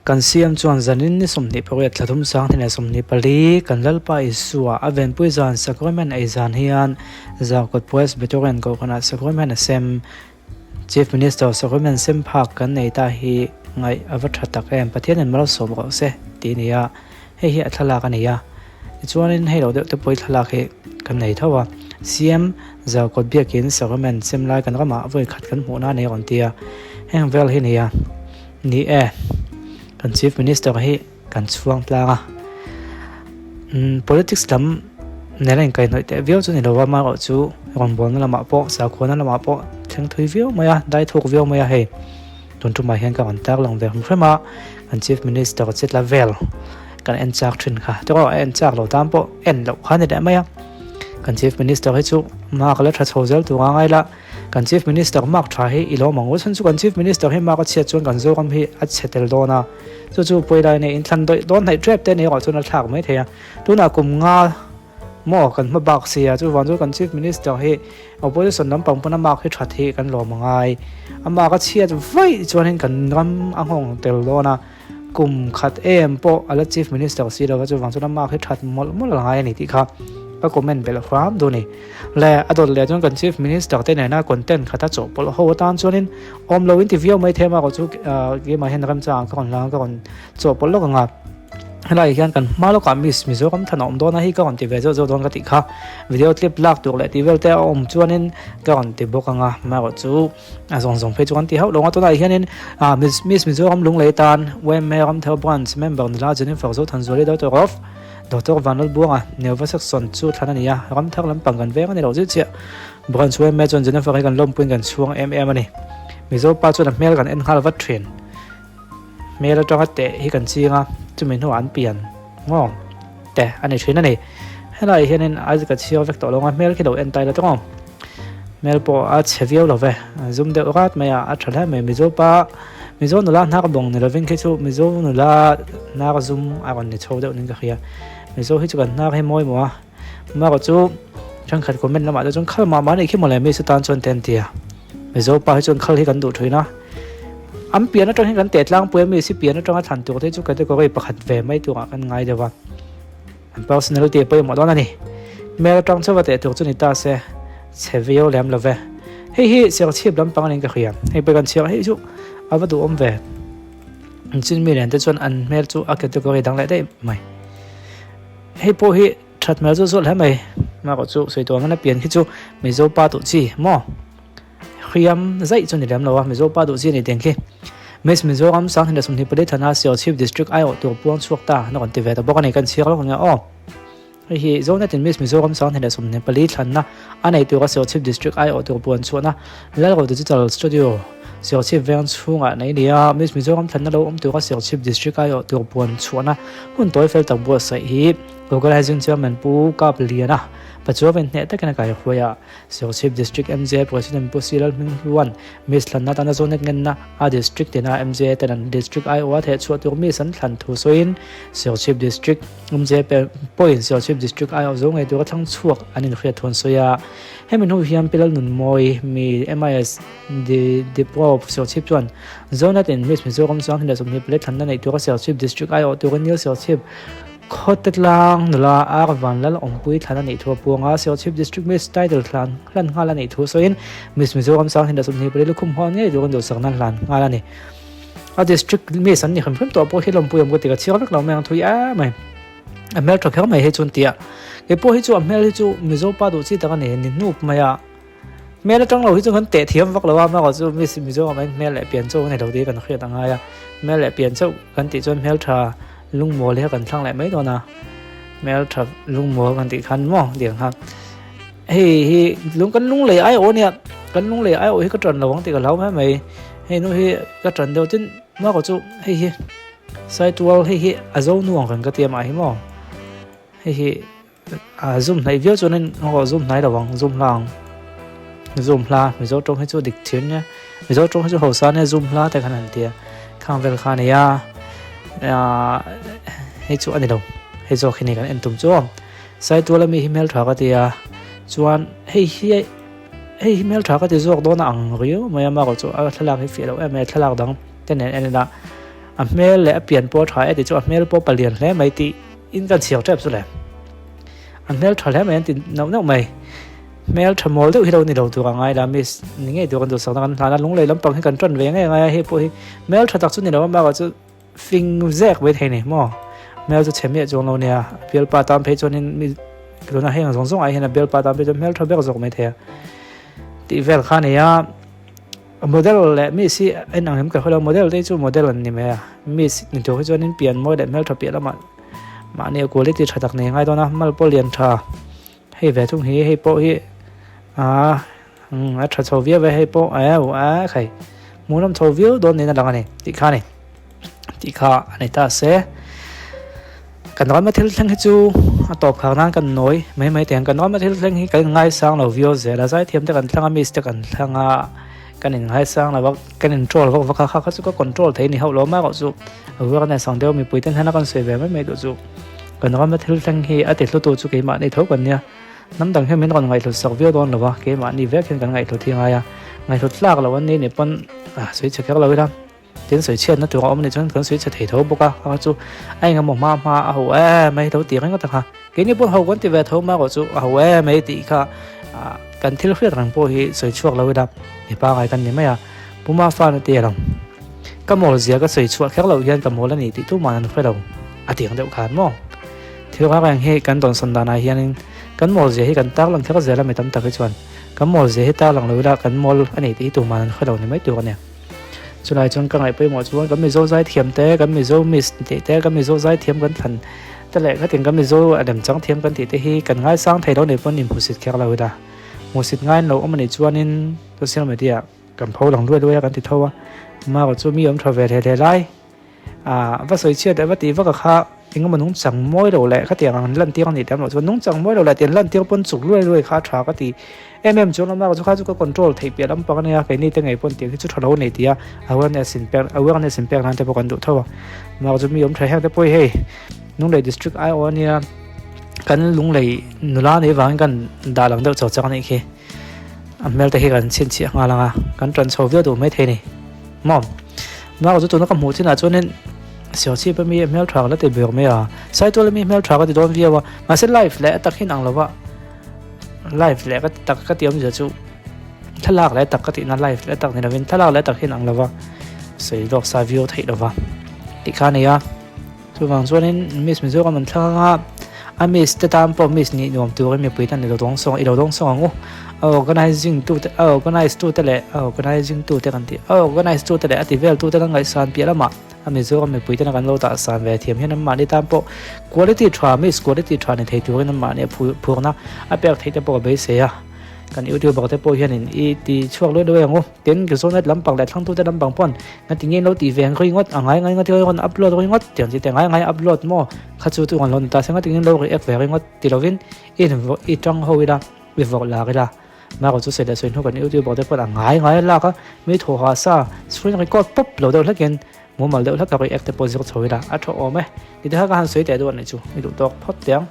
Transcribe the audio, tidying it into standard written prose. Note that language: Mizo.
Kan CM chuan zanin ni 28 thla thum 2024 kan Lalpa Isua a venpui zan Sacrament ei zan hian Zarkawt Presbyterian Kohhranah Sacrament a sem. Chief Minister Sacrament sem phak kan nei ta hi ngaih a va tha tak em, Pathianin malsawm rawh se tih a ni a, hei hi a thlalak a ni a. Tichuanin hei lo deuh te pawh hi thlalak hi kan nei tho a, CM Zarkawt biakin Sacrament sem lai kan ramah vawi khat kan hmuhna a nei rawn ti a, heng vel hi a ni a, ni e, kan Chief Minister hi kan chhuang tlang a, umm politics lam nena inkaihhnawih teh viau chu ni lo a, amaherawhchu rawngbawlna lamah pawh sakhuana lamah pawh thleng thui viau mai a, dai thuk viau mai a hei. Tun tumah hian ka rawn tarlang ve hrim hrim a, kan Chief Minister chetla vel kan en chak thin kha. Te erawh a en chak lo tan pawh en loh kha a ni leh mai a. Kan Chief Minister hi chu mark la tha chho zel tur a ngai la, kan Chief Minister mark tha hi i lawm ang u. Chhan chu kan Chief Minister hi mark a chhiat chuan kan Zoram hi a chhe tel dawn a, chu chu pawilai nei inthlan dawih dawn hnaih tep te ni erawh chuan a thlak mai thei a. Tunah kum nga Maw kan hma bak sia chuvang chu kan chief minister hi opposition lampang pawn a mark hi that hi kan lawm angai a mark a chhiat vaih chuanin kan ram a nghawng tel dawn a kum khat em pawh a la chief minister si lova chuvang chuan a mark hi that mawlh mawlh angai a ni tih kha ka comment belh hram dawn a ni le a dawt leh chuan kan chief minister te nena content khata chawhpawlh ho atan chuanin awm lo in ti viau mai thei a mark chu keimah hian remchang ka rawn hlang a ka rawn chawhpawlh lawk ang a. Helai hian kan hma lawkah Miss Mizoram than a awm dawn a hei ka rawn ti ve zeuh zeuh dawn ka tih kha video clip lak tur leh tih vel te a awm chuanin ka rawn ti bawk ang a amaherawh chu a zawng zawng phei chu kan ti hauh lo ang a tunah hianin ah Miss Miss Mizoram Lunglei tan YMA Ramthar Branch member nula Jennifer Zothanzuali daughter of Doctor Vanlalbuanga Neuva Section chu thlan a ni a Ramthar lampang kan veng a ni lo zir chiah Branch YMA chuan Jennifer hi kan lawmpuiin kan chhuang em em a ni Mizo pa chuan a hmel kan en nghal vat thin. Hmel atanga teh hi kan ching a, chumi hnuah an pian ngaw te a ni thin a ni. Helaiah hianin a ka chhiar vek tawh lo ang a, hmel khi lo en tai la tawng ang. Hmel pawh a chhe viau lo ve, a zum deuh rat mai a, a tha hle mai. Mizo pa, Mizo nula hnar bawng ni lovin khi chu Mizo nula hnar zum a rawn ni chho deuh niin ka hria. Mizo hi chu kan hnar hi mawi maw a, amaherawh chu thenkhat comment lamah te chuan khal mah mah a nih khi mawle mi chu tan chuan te an ti a. Mizo pa hi chuan khal hi kan duh thin a, an pian atang hian kan teh tlangpui a mi si pian atanga thlan tur te chu category pakhat ve mai turah kan ngai deuh a, an personality a pawimawh dawn a ni. Hmel atang chauha teh tur chu ni ta se, chhe viau lem lo ve. Hei hi serchhip lampang a niin ka hria, hei pawh kan chhiar hei chu a va duhawm ve. Chin mi nen te chuan an hmel chu a category dang leh daih mai. Hei pawh hi. That hmel chu zawlh hle mai. Marawh chu sawi tur angin a pian khi chu Mizo pa duh chi maw? Hriam zaih chu ni lem lo a, Mizo pa duh chi a ni teng khi. Miss Mizoram 2024 thana Sialchhip District aiawh tur puang chhuak ta na rawn ti ve ta bawk a ni kan chhiar lawk nia aw. Hei hi Zonetin Miss Mizoram 2024 thlanna a nei tura Sialchhip District aiawh tur puan chhuahna Lalro Digital Studio Sialchhip veng chhungah nei nia Miss Mizoram thlanna lo awm tura Sialchhip District aiawh tur puan chhuahna hun tawi fel tak buatsaih hi Organizing Chairman Pu Kap Liana Pachuavin hneh takin a kaihruai a, Serchhip District MJ President Pu Silal Hminghluan Miss thlanna tana zawnet ngenna a District tina MJ ten an District aiawha thehchhuah tur Miss an thlan thu sawiin Serchhip District MJ pawhin Serchhip District aiawh zo ngei tura thlang chhuak an inhriat thu an sawi a. Hemi hnu hian Pi Lalnunmawi mi MIS Depot Serchhip chuan Zonet in Miss Mizoram 2024 thlanna neih tura Serchhip District aiawh turin New Serchhip Khawte tlang nula Ar Vanlal Awmpui thlan a nih thu a puang a, Serchhip District Miss title thlan hlan nghal a nih thu sawiin Miss Mizoram 2024 lukhum huan ngei turin duhsakna hlan nghal a ni. A District Miss an ni hrim hrim tawh pawh hi lawmpui awm ka ti ka chhiar vek lo mai ang thui em mai. A hmel tha kher mai hei chuan tia kei pawh hi chu a hmel hi chu Mizo pa duh chi tak a ni, ni hnup mai a. Hmel atang lo hi chu kan teh thiam vak lo a, amaherawh chu Miss Mizoram ah hian hmel leh pian chauh a ni lo tih hi kan hriat a ngai a, hmel leh pian chauh kan tih chuan hmeltha lungmawl hi kan thlang leh mai dawn a, hmeltha lungmawl kan tih khan maw tiang kha hei hi lung kan lung lei ai awh ania kan lung lei ai awh hi ka tan lo ang tih ka hlau mai mai hei nu hi ka tan deuh tin amaherawh chu hei hi saitual hei hi a zo nu ang reng ka ti amah hi maw hei hi. A zoom hnaih viau chuanin aw zoom hnai lo ang zoom hla ang zoom hla mizo tawng hi chu dik thin nia mizo tawng hi chu hausa nia zoom hla te khan an tia khang vel kha ania ah hei chu a ni lo hei zawk hi ni kan en tum chu aw saitual ami hi hmel tha ka tia chuan hei hi hei hi hmel tha ka ti zawk dawn a ang riau mai a marawh chu a thlalak hi fiah loh em mai a thlalak dang te nen en ila. A hmel leh a pian pawh a tha e tih chu a hmel pawh palian hle mai tih in kan chhiar tep chu le. A hmel tha hle mai an ti neuh neuh mai. Hmel tha mawl deuh hi lo ni lo tur a ngai la miss ni ngei tur kan duhsakna kan hlan a, lunglei lampang hi kan tan ve ngei ngai a, hei pawh hi hmel tha tak chu ni lo a bakah chu fing zek mai thei ni maw. Hmel chu chhe miah chuang lo nia, a bialpa tan phei chuanin mi tuna heng zawng zawng ah hian a bialpa tan phei chuan hmel tha ber zawk mai thei a tih vel kha a ni a. Model leh miss hi a inang em ka hre lo, model te hi chu model an ni mai a, miss ni tur hi chuanin pian mawi leh hmeltha piah lamah mahni a quality tha tak nei ngai dawn a, mal pawh lian tha hei ve thung hi hei pawh hi aaa a tha chho viau e hei pawh eu a khai hmuhnawm chho viau dawn niin a lang a ni tih kha a ni tih kha a ni ta se. Kan rama thil thleng hi chu a tawp khar nan kan nawi mai mai teh ang. Kan rama thil thleng hi kan inngaisang lo viau zel a, zaithiam te kan thlang a, miss te kan thlang a, kan inngaisang lo a, kan in troll vak vak a, kha kha chu ka control thei ni hauh lo mai erawh chu awareness ang deuh mipui ten hian a kan sawi ve mai mai duh chu. Kan rama thil thleng hi a ti hlutu chu keimahni tho kan nia, hnam dang hian min rawn ngaihhlut sak viau dawn lo a, keimahni vek hian kan ngaihhlut hi a ngai a, ngaihhlut tlak loh an ni nih pawn a sawi chhe kher lo ila. Tin sawi chhiatna tur a awm anih chuan kan sawi chhe thei tho bawk a, kha chu a engemaw hma hma a ho em mai lo tih ringawt ang kha. Keini pawh ho kan ti ve tho mai erawh chu a ho em mai tih kha kan thil hriat reng pawh hi sawi chhuak lo ila mi pangai kan ni mai a, Pu Mafan a ti alawm. Ka mawl zia ka sawi chhuah kher loh hian ka mawl a ni tih tuman an hre lo a ti ang deuh khan maw. Thil reng reng hi kan dawnsawn danah hianin kan mawl zia hi kan tarlang kher zel a mi tam tak hi chuan kan mawl zia hi tarlang lo ila kan mawl a ni tih hi tuman an hre lo ni mai tur a nia. Chulai chuan ka ngaih pawimawh chuan kan Mizo zaithiam te, kan Mizo miss tih te, kan Mizo zaithiam kan thlan te leh khatin kan Mizo a lemchang thiam kan tih te hi kan ngaisang thei lo nih pawn inhmusit kher lo ila. Hmusit ngaiin lo awm a nih chuanin social media kan pho lang luai luai a kan ti tho a, marawh chu mi awm tha ve hle hle lai. Ah, va sawi chhiat leh va tih vak a kha engemaw nungchang mawi lo leh khatiang ang lantir a nih tam loh chuan nungchang mawi lo leh tiang lantir pawn chuk luai luai kha a tha ka ti em em chuan lama chu kha chu ka control theih piah lampang a nia keini te ngei pawn tiang hi chu tha lo a ni tih a awareness in pek awareness in pek nan te pawh kan duh tho a mah chu mi awm tha heng te pawh hi hei Lunglei district aiawh a nia kan Lunglei nula nih vangin kan dah lang deuh chau chak a nih khi a hmel te hi kan chhinchhiah nghal ang a kan tan chho viau duh maithei a ni. Maw? Nau chu tuna ka hmuh chinah chuanin Siauchhip a mi hmel tha ka la ti ber mai a, Saitual a mi hmel tha ka ti dawn viau a, mahse live leh a tak hin ang lo va, live leh ka ti tak ka ti awmzia chu thlalak leh a tak ka tihna live leh a tak ni lovin thlalak leh a tak hin ang lo va, sawi lawk sa viau theih lo va tih kha a ni a. Chuvang chuanin Miss Mizoram an thlang anga a Miss te tan pawh Miss nih nuam turin mipui tan i lo dawng sawng i lo dawng sawng ang u. A organising tu te a organise tu te leh a organising tu te kan tih a organise tu te leh a ti vel tu te kan ngaihsan piah lamah a Mizoram mipui tena kan lo dah san ve thiam hian anmahni tan pawh quality tha Miss quality tha ni thei turin anmahni a phurna a pek theih te pawh ka beisei a. Kan youtuber te pawh hianin i ti chhuak luai luai ang u. Tin, Zonet lampang leh thlangtute lampang pawn ngati nge lo tih ve ang ringawt a ngai ngai ngati rawn upload ringawt tiang chi te ngai ngai upload maw kha chu chu rawn lo ni ta se ngati nge lo react ve ringawt ti lovin i i tang ho ila i vawrh lar ila marawh chu sawi leh sawi hnu kan youtuber te pawn a ngai ngai a lak a mi thaw ha sa screen record pawp lo deuh hlekin mumal deuh hlek a react te pawh zir chho ila a tha awm e ti te kha ka han sawi teh duh a nih chu i duh tawk phawt teh ang.